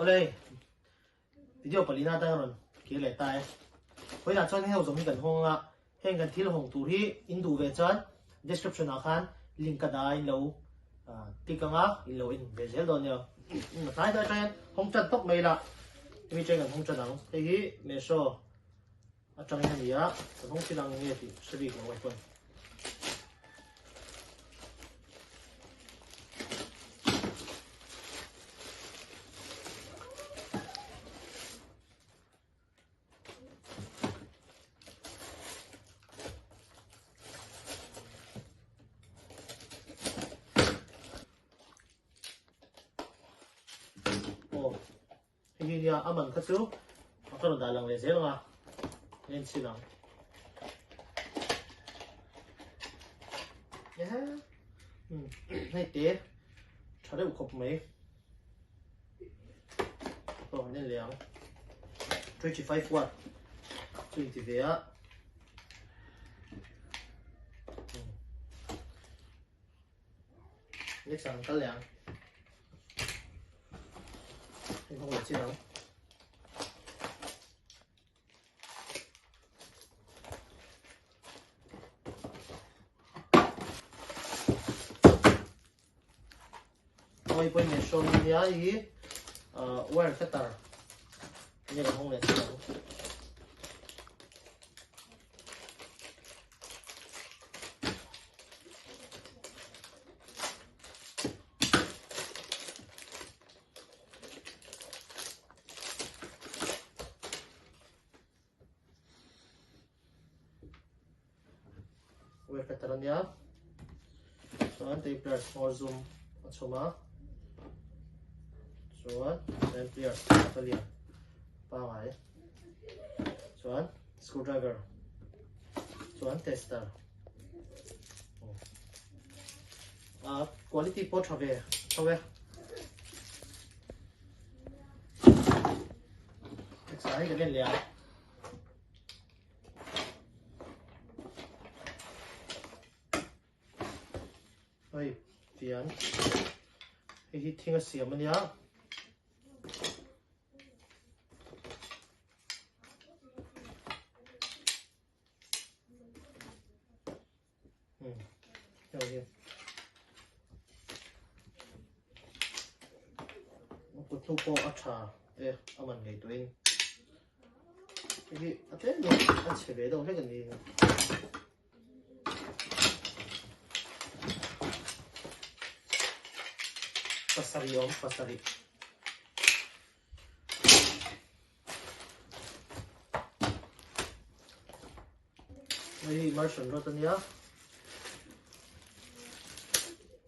Awle video palina atang rawn kir leh ta e. Vawiinah chuan heng ho zawng hi kan hawng anga heng kan thil hawng tur hi in duh ve chuan description ah khan link ka dah a in lo click anga in lo en ve zel dawn nia. A tlai deuh atang hian hawng tan tawp mai ila hemi atangin kan hawng tan ang. Hei hi Meesho atangin a ni a, kan hawng chin ang nge tih hre bik lo ai pawn. Aw hei hi nia a man kha chu a ka rawn dah lang leh zel ang a en chhin ang hei te tha deuh khawp mai pawh kan en leh ang 25 watt chu inti ve a Next ang kal leh ang. Hei hawng leh chin ang. Oi poi me show ni nia hi wire cutter ni kan hawng leh chin ang. Wire cutter ania chuan tape pliers hmawr zum a chhawm a chuan nine pliers a lian pangai chuan screwdriver chuan tester a quality pawh tha ve tho e next ah hi kan en leh a hei tiang hei hi thing a siam ania Kut hnu pawh a tha e a man ngei tuin hei hi a tlem in a chhe ve deuh hlek a ni. Pasarih awm pasarih. Hei hi immersion rod ania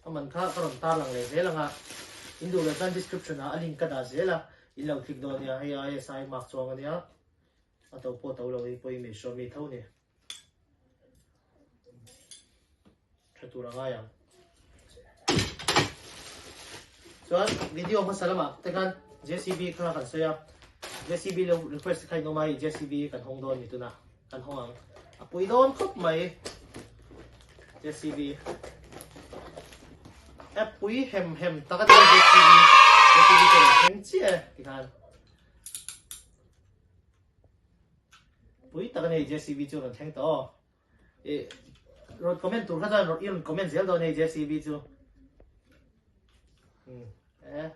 a man kha ka rawn tar lang leh zel anga in duh leh chuan description ah a link ka dah zel a in lo click dawn ania hei ISI mark chuang ania a to pawh to lo hi pawimawh hrawm mi tho a ni. Tha tur a ngai ang. Chuan video hmasa lamah te khan JCB kha kan sawi a. JCB lo request kha in awm a hei JCB kan hawng dawn ni tuna kan hawng ang. A pui dawn khawp mai JCB. A pui hem hem tak a ni JCB. JCB te rawn thleng chiah e tikhan. Pui tak a ni JCB chu rawn thleng tawh aw. I rawn comment tur kha chuan i rawn comment zel dawn hei JCB chu. Hmm. Eh.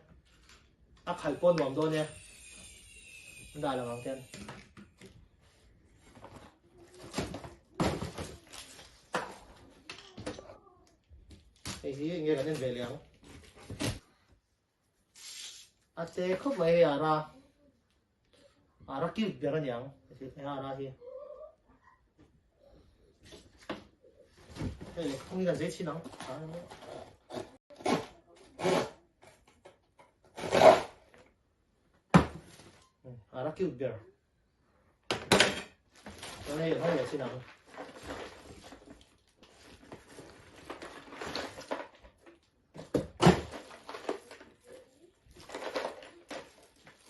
A khalh pawh nuam dawn e. An dah lang ang ten. Hei hi nge kan en ve leh ang. A che khawp mai hei ara. Ara cute ber aniang hei ara hi. Hei le khawng hi kan zei chhin ang. Ara cute ber. Chuan hei hawng leh chin ang.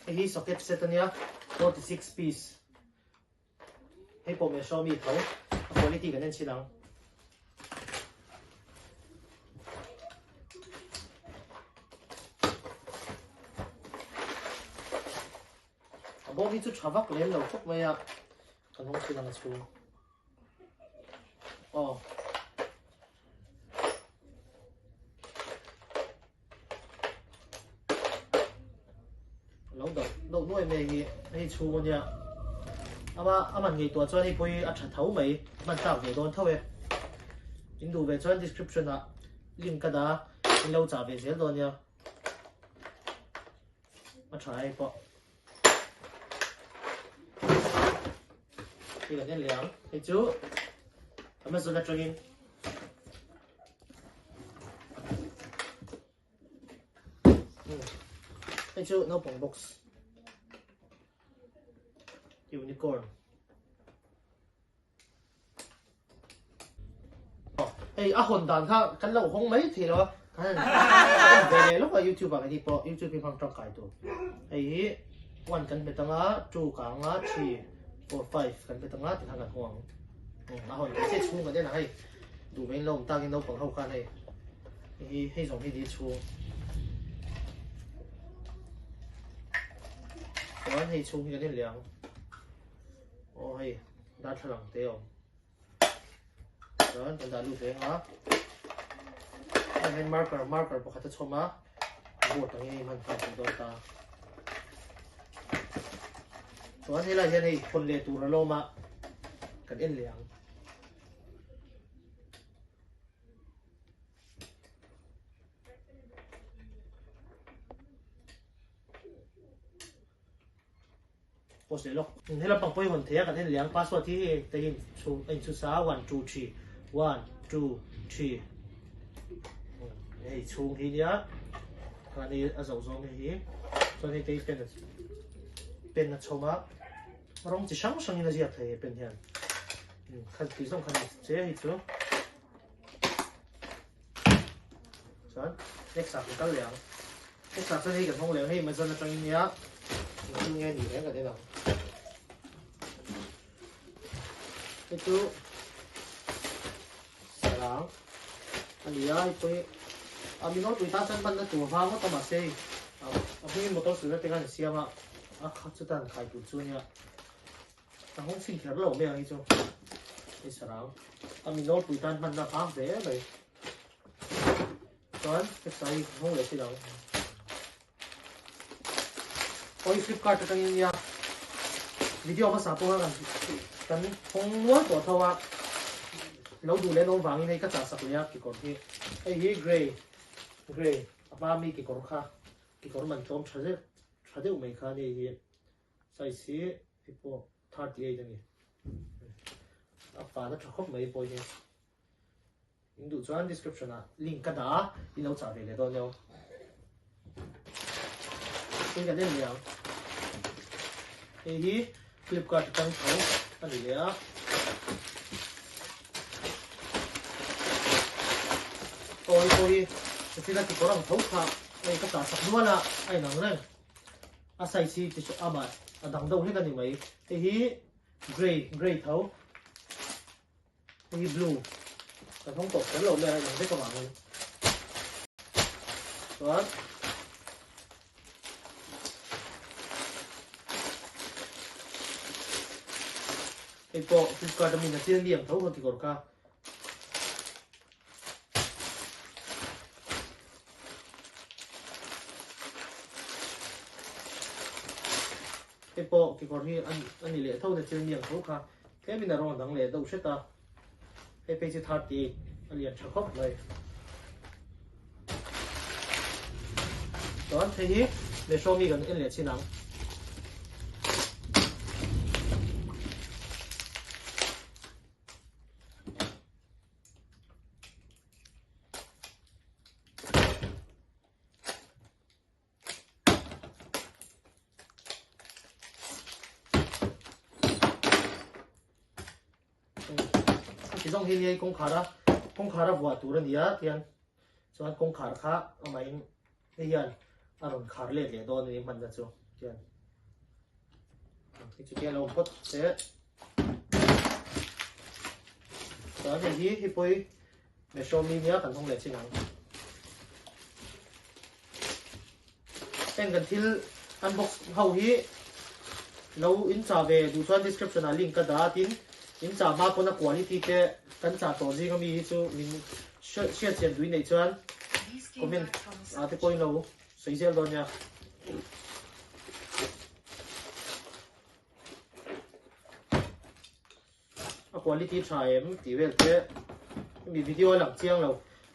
Hei hi socket set ania 46 piece. Hei pawh min show mi tho. A quality kan en chin ang. bawm hi chu tha vak lem lo khawp mai a, kan hawng thin ang a chhung. Aw. Lo doh doh nuai mai hi hei chhung ania ama aman ngei tuah chuan hei pawh hi a tha tho mai hman tlak ve dawn tho e in duh ve chuan description ah link ka dah a in lo chah ve zel dawn nia a tha hei pawh hei kan en leh ang hei chu Amazon atangin Hei chu naupang box unicorn hei a hawn dan kha kan lo hawng mai thei lo a kan en ve leh lawk a youtube ah keini pawh youtube hi hmang tangkai tur hei hi one kan hmet anga two ka anga three four five kan hmet anga tikhan kan hawng ang a hawn theih chiah chhung kan en a hei duh vein lo awm takin naupang ho khan hei Hei hei zawng hi ni chhung. Chuan hei chhung hi kan en leh ang. Aw hei darthlalang te a awm. Chuan kan dah lut leh ang a. Hei hian marker marker pakhat a chhawm a. Board ang in hman nghal theih dawn ta. Chuan helai hian hei hawn leh tur a lawm a. Kan en leh ang. Post leh lawk. He lampang pawh hi hawn thei a kan en leh ang password hi hei te hi chhu a inchhu sa a one two three one two three hei chhung hi nia khan hei a zoh zawng hei hi chuan hei te hi pen pen a chhawm a rawng chi hrang hrang in a ziak thei he pen hian kha tih zawng khan che hei chu. Chuan next ah kan kal leh ang. Next ah chuan hei kan hawng leh ang hei Amazon atangin nia engtin nge ni reng kan en ang. Hei chu sarang a ni a hei pawh hi a min awlpui tan chuan hmanna tur vang ngawt a mahse hei a hmingin motor sulna te khan an siam a a kha chutan khai tur chu ania. A hawng chhin kher lo mai ang hi chu hei sarang a mi nawlpui tan hmanna vang hle mai chuan heta hi hawng leh thil ang awi flipkart atangin nia video hmasa pawh khan kan hawng nual tawh tho a lo duh leh nawm vangin hei ka chah sak leh a kekawr hi hei hi grey grey a hma mi kekawr kha kekawr man tlawm tha deuh tha deuh mai kha hei hi Size hi hei pawh 38 a ni. A fana tha khawp mai pawh hi. In duh chuan description ah link ka dah a, in lo chah ve leh dawn eo. Hei kan en leh ang. Hei hi Flipkart atang tho a ni leh a. Aw hei pawh hi chutila kekawr ang tho kha hei ka chah sak nual a, a inang reng. A size hi ti chu amah a dang deuh hlek a ni mai. Hei hi grey grey tho. Hei hi blue. Kan hawng tawh kher lo mai a inang vek avangin. Chuan hei pawh Flipkart a min a thil ni ang tho kha kekawr kha. Hei pawh kekawr hi a ni leh tho na thil miang tho kha tlemin a rawn dang leh deuh hret a, hei phei chu 38 a lian tha khawp mai. Chuan hei hi Meesho mi kan en leh chin ang. Ti zawng hi nia kawngkhar a kawngkhar a vuah tur a ni a tian chuan kawngkhar kha amahin hei hian a rawn khar let leh dawn a ni hmanna chu tian Chutia lo awm phawt se. Chuan hei hi hi pawi Meesho mi nia kan hawng leh chin ang. Heng kan thil unbox ho hi Lo in chah ve duh chuan description ah link ka dah a, tin in chah hma pawn a quality te kan chah tawh zing ami hi chu min hriat chian duh i neih chuan comment ah te pawhin lo sawi zel dawn nia. A quality tha em tih vel te hemi video a lang chiang lo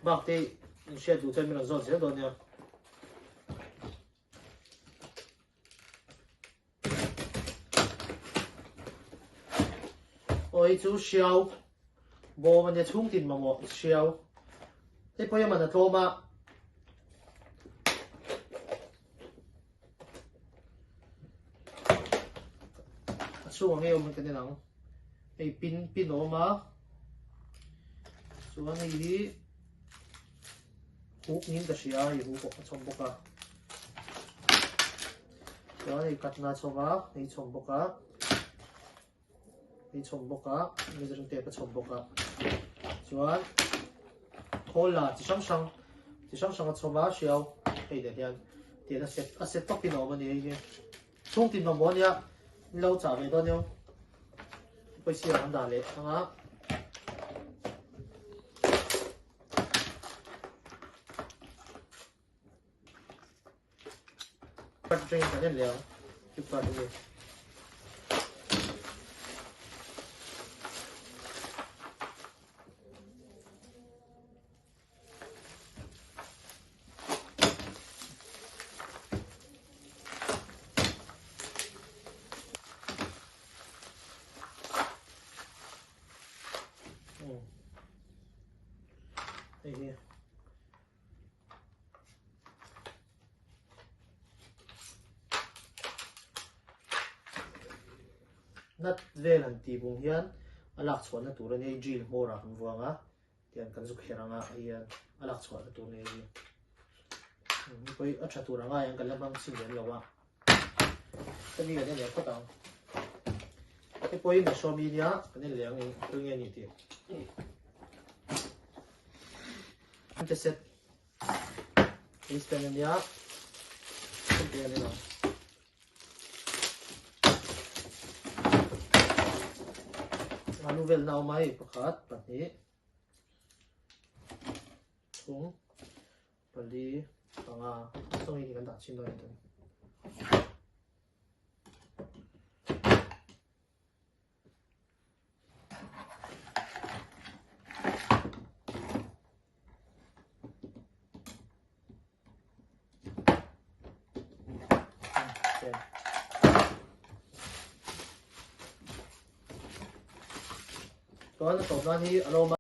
bak te in hriat duh chuan min rawn zawt zel dawn nia. Aw hei chu hriau bawm a nia chhung tin mamawh hriau hei pawh hi a man a tlawm a. A chhungah ngei awm hi kan en ang hei pin pin a awm a chuan hei hi huk niin ka hria hei huk a chhawm bawk a chuan hei katna a chhawm a hei chhawm bawk a hei chhawm bawk a measuring tape a chhawm bawk a chuan khawl la chi hrang hrang chi hrang hrang a chhawm a hriau hei nen hian tian a set a set tawkin a awm a ni hei hi chhung tin mamawh a nia in lo chah ve dawn nia pawisa an dah leh ang a. Drink kan en leh ang Flipkart a mi. Hei hi. Nut vel han tih bung hian a lak chhuahna tur a nia drill hmawr ah kan vuang a tiang kan zuk her anga hei hian a lak chhuahna tur a nia hei hi pawh hi a tha tur anga hian kan la hmang chhin lem lo a hemi kan en leh phawt ang hei pawh hi Meesho mi nia kan en leh ang eng thil nge a ni tih. Cassette instant ania te ani lo alu vel nau mai pakhat pahnih thum pali panga sawng hi kan dah chin dawn a ni. Chuan a tawp nan hi a lo awm a.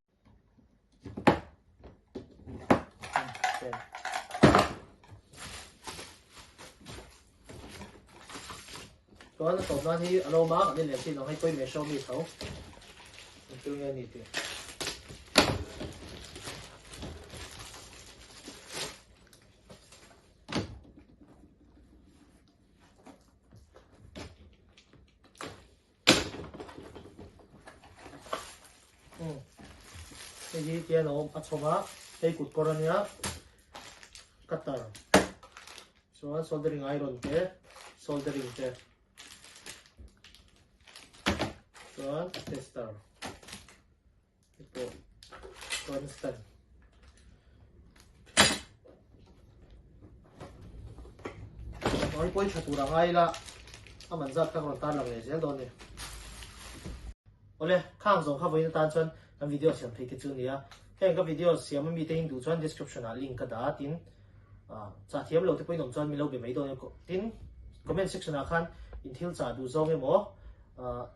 Chuan a tawp nan hi a lo awm a, kan en leh thin ang hei pawimawh leh show mi tho. Engtin nge a ni tih. Hei hi tian a awm a chhawm a, hei kut kawr a nia, cutter chuan soldering iron te, soldering te chuan tester te pawh chuan stand. Hei pawh hi tha tur a ngai ila a man zat kha ka rawn tan lang leh zel dawn a ni. Awle, khang zawng kha vawiin atan chuan kan video siam thei te chu a ni a. Heng ka video siam ami te in duh chuan description ah link ka dah a tin chah thiam lo te pawhin awm chuan min lo be mai dawn a tin comment section ah khan in thil chah duh zawng emaw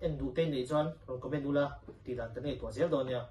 en duh te in neih chuan rawn comment ula tih dan kan ngaihtuah zel dawn a nia.